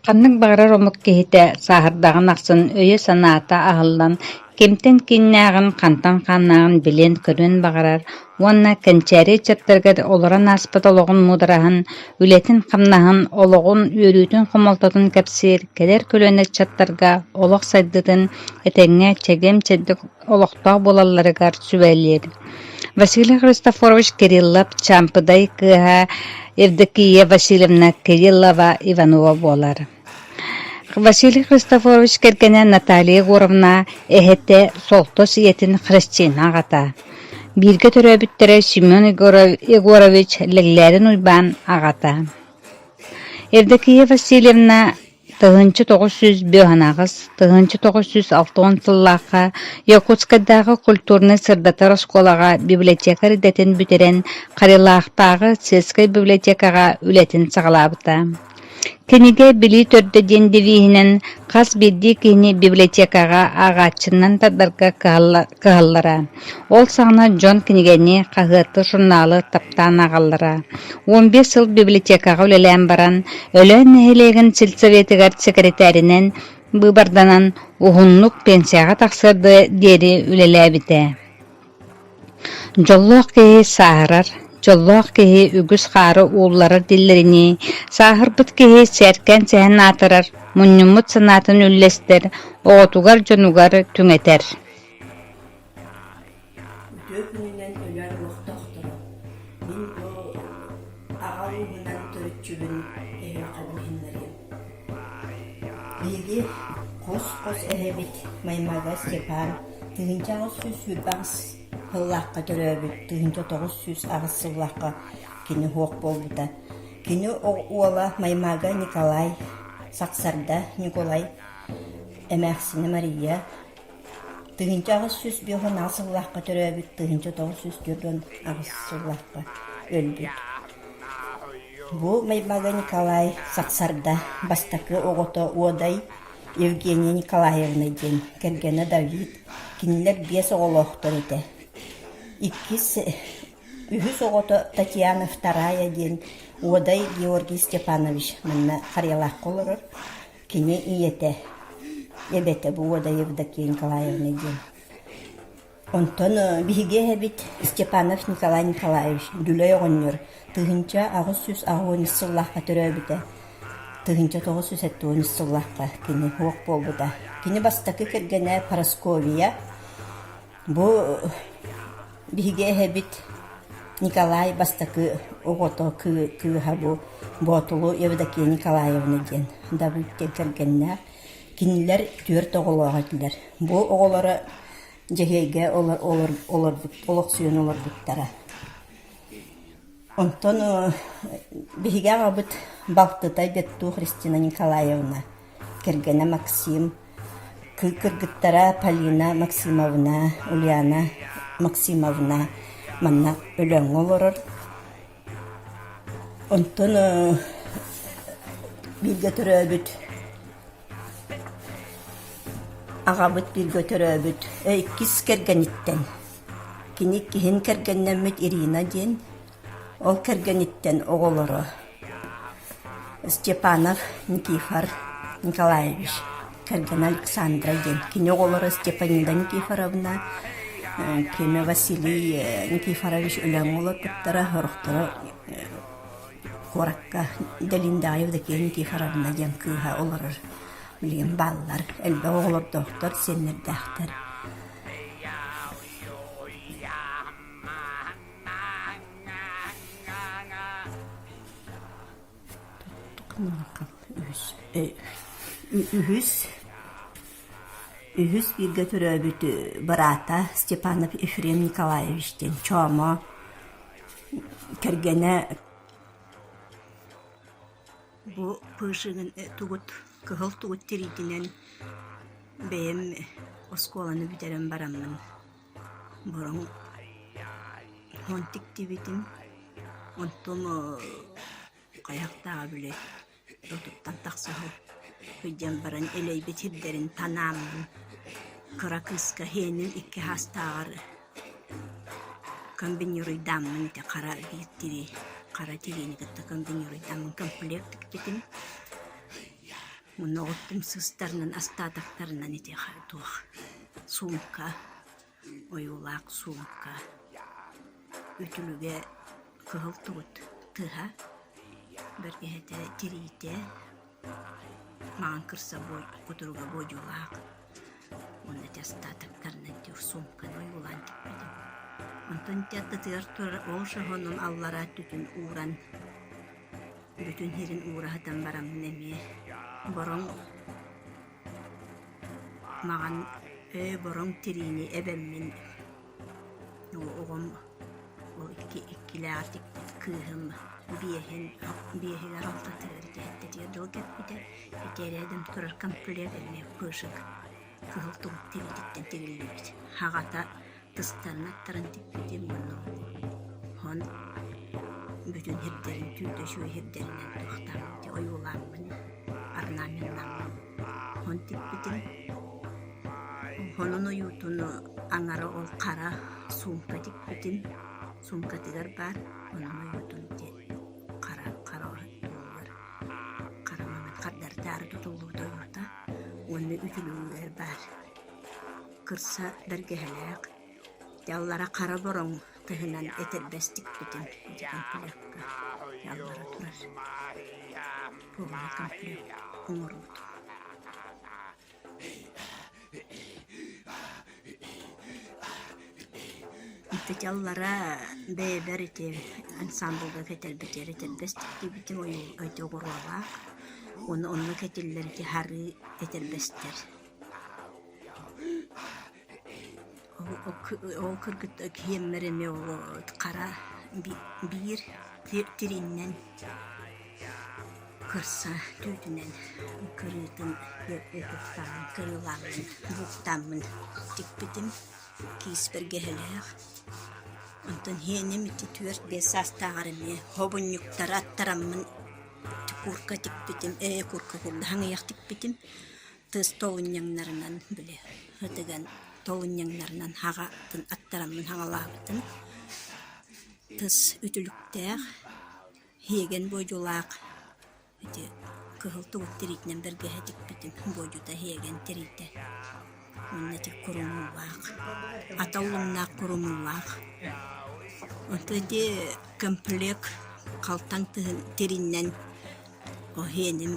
Ханнык баҕарар омук киһитэ сааһырдаҕын ахсын өйө-санаата аһыллан, кимтэн кииннээҕин, хантан хааннааҕын билиэн-көрүөн баҕарар уонна кэнчээри ыччаттарыгар олорон ааспыт олоҕун муудараһын, үлэтин-хамнаһын, олоҕун үөрүүтүн-хомолтотун кэпсиир кэлэр көлүөнэ ыччаттарга олох сайдыытын этэҥҥэ чэгиэн-чэбдик олохтоох буолалларыгар сүбэлиир. Василий Христофорович Кириллов Чампыдай кыыһа Евдокия Васильевна Кириллова Иванова буолар. Василий Христофорович кэргэнэ Наталья Егоровна эһэтэ Солтос ийэтин Христина аҕата. Бииргэ төрөөбүттэрэ Семен Егорович Лэглээрин Уйбаан аҕата. Евдокия Васильевна 1958, 1960 сыллаахха Якутскайдааҕы культурнай-сырдатар оскуолаҕа библиотекарь идэтин бүтэрэн Харилаахтааҕы сельскай библиотекаҕа үлэтин саҕалаабыта. Кинигэ «Билии төрдө» диэн девиһинэн хас биирдии киһини библиотекаҕа ааҕааччынан тардарга кыһаллара. Ол саҕана дьон кинигэни, хаһыаты, журналы таптаан ааҕаллара. 15 сыл библиотекаҕа үлэлээн баран, Өлөөн нэһилиэгин сельсоветыгар сэкирэтээринэн быыбарданан, уһуннук пенсияҕа тахсыар диэри үлэлээбитэ. Дьоллоох киһи сааһырар, дьоллоох киһи үгүс хаары уулларар дииллэринии, сааһырбыт киһи сээркээн сэһэн аатырар, мунньуммут санаатын үллэстэр, оҕотугар, дьонугар түҥэтэр. Үтүө күнүнэн өлөөн олохтоохторо, мин бу аҕа ууһунан төрүччүбүн эһиэхэ билиһиннэриэм. Биһиги хос-хос эһэбит Маймага Степан 1828 сыллаахха төрөөбүт, 1908 сыллаахха кини суох буолбута. Кини уола Маймага Николай, Сахсарда Ньукулай, эмээхсинэ Мария 1858 сыллаахха төрөөбүт, 1948 сыллаахха өлбүт. Бу Маймага Николай Сахсарда бастакы оҕото Уодай Евгения Николаевна диэн, кэргэнэ Давид, кинилэр биэс оҕолоохтор этэ. Иккис, үһүс оҕото Татьяна Вторая диэн Уодай Георгий Степанович манна Харыйалаахха олорор. Кини ийэтэ, эбэтэ бу Уодай Евдокия Николаевна диэн. Онтон биһиги эһэбит Степанов Николай Николаевич Дүлэй оҕонньор 1883 сыллаахха төрөөбүтэ. 1973 сыллаахха кини суох буолбута. Кини бастакы кэргэнэ Парасковия. Бу биһиги эһэбит Николай бастакы оҕото кыыһа бу Боотулу Евдокия Николаевна диэн Давыд диэн кэргэннээх. Кинилэр түөрт оҕолоох этилэр. Бу оҕолоро Дьэһиэйгэ олорбут, олохсуйан олорбуттара. Онтон биһиги аҕабыт балтыта Бетту Христина Николаевна, кэргэнэ Максим, кыргыттара Полина Максимовна, Ульяна Максимовна манна Өлөөҥҥө олорор. Онтон бииргэ төрөөбүт Аҕабыт бииргэ төрөөбүт иккис кэргэниттэн, кини иккиһин кэргэннэммит Ирина диэн, ол кэргэниттэн оҕолоро Степанов Никифор Николаевич, кэргэнэ Александра диэн, кини оҕолоро Степанида Никифоровна, кимэ Василий Никифорович Өлөөҥҥө олорбуттара, сорохторо Куоракка Дэлиндэҕэ Евдокия Никифоровна диэн кыыһа олорор. Билигин бааллар, элбэх оҕолордоохтор, сиэннэрдээхтэр. Үһүс үһүс бииргэ төрөөбүт быраата Степанов Ефрем Николаевич диэн Чоомо Кэргэнэ бу пышыгын тугут кыһыл тугут тириитинэн бэйэм оскуоланы бүтэрэн бараммын бороҥ хон тиктибитим онтум хайахтааҕа били отуттан тахса сылдьан баран элэйбит сирдэрин танааммын кыра кыыска иһиэнин икки саастааҕар комбинируйдааммын ити хара биир тирии хара тириини кытта комбинируйдааммын комплект тикпитим. Уонна оҕоттум сыыстарынан астаатахтарынан ити туох суумка, ойуулаах суумка, үтүлүгэ кыһыл тугут тыһа, бэргэһэтэ тириитэ, маҥан кырса кутуруга буодьулаах уонна ити астаатахтарынан ити суумканы ойуулаан тикпитим. Онтон ити аттытыгар турар ол соһонун аллараа өттүтүн ууран бүтүн иһирин уура сытан бараммын эмиэ бороҥ маҕан ээ бороҥ тириини эбэммин оҕом ол икки иккилээҕэр тикпит кыыһым биэһин биэһигэр алтатыгар ити сэттэтигэр дылы кэппитэ ити эрээдим турар комплект эмиэ пышек кыһыл тугут тириититтэн тигиллибит аҕата тыстарын аттаран тикпитим уонна оһон бүтүн сирдэрин түүтэ үчүгэй сирдэринэн туохтаабыт ойуулааммын орнаменнааммын оһон тикпитим Онон ойуутун аҥара ол хара суумка тикпитим суумкатыгар баар онон ойуутун ити хара хара туолугар хара маҥан хардары-таары тутуллубут ойуута уонна үтүлүгэр баар кырса бэргэһэлээх, аллара хара бороҥ тыһынан этэрбэс тикпитим ити комплекка аллара турар полный комплект оҥорбутум. Ити аллара бэйэбэр ити ансамблга кэтэрбитигэр этэрбэс тиктибитим ити оҕуруолаах уонна онно кэтиллэр ити харыы этэрбэстэр Ол кыргыттар киһиэммэр эмиэ ол хара биир тирииннэн кырса түүтүнэн кырыытын кырыылааммын бууктааммын тикпитим киис бэргэһэлээх. Онтон иһиэним ити 4-5 саастааҕар эмиэ хобунньуктары аттараммын куурка тикпитим ээ куурка курдук хаҥыйах тикпитим Тыс толунньаҥнарынан били ытыган толунньаҥнарынан хаҕатын аттараммын хаҥалаабытым. Тыс үтүлүктээх, иэгэн буодьулаах ити кыһыл тугут тириитинэн бэргэһэ тикпитим буодьута иэгэн тириитэ уонна ити курумуулаах, ата уллуҥнаах курумуулаах. Онтон ити комплект халтаҥ тыһын тириннэн иһиэним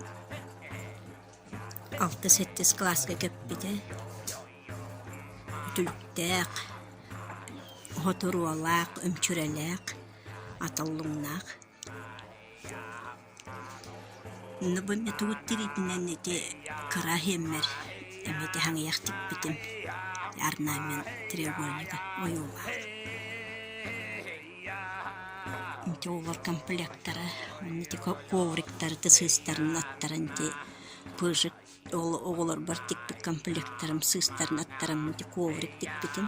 Алтыс-сэттис кылааска кэппитэ, үтүлүктээх, хотуруолаах, үмчүрэлээх, аталлыҥнаах. Онно бу эмиэ тугут тириитинэн ити кыра иһиэммэр эмиэ ити хаҥыйах тикпитим орнамент треугольника ойуулаах. Ити оҕолор комплектара, уонна ити ковриктары сыыстарын аттаран ити пыжик ол оҕолорбор тикпит комплектарым сыыстарын аттараммын ити коврик тикпитим.